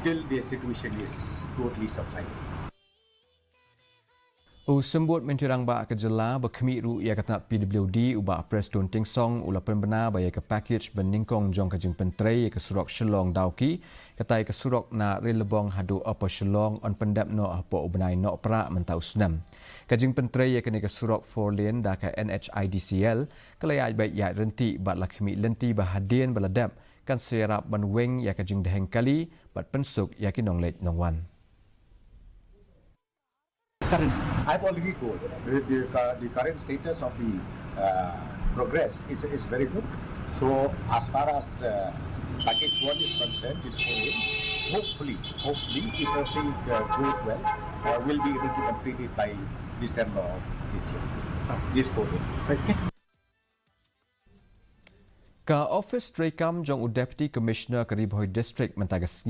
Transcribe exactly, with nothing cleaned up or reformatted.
till the situation is totally subsided. U Symbud Myntri Rangbah ka Jylla ba khmih ruh ïa ka tnat P W D, u Bah Prestone Tynsong, u la pynbna ba ïa ka package ba nyngkong jong ka jingpyntrei ïa ka surok Shillong Dawki, katai ka surok na Rail Lebong haduh Upper Shillong, yn pyndep noh hapoh u bnai Nohprah mynta u snem. Ka jingpyntrei ïa kane ka surok four lane da ka N H I D C L ka la ïaid beit ïaid ryntih bad la khmih lynti ba hadien ba la dep kan sa ïarap ban weng ïa ka jingdheng kali bad pynsuk ïa ki nongleit nongwan. I've already told the, the, cu- the current status of the uh, progress is, is very good. So as far as uh, package one is concerned, this four lane, hopefully, hopefully, if everything uh, goes well, uh, we'll be able to complete it by December of this year. This four lane. Ka ophis treikam jong u Deputy Commissioner ka Ri Bhoi District mynta ka sngi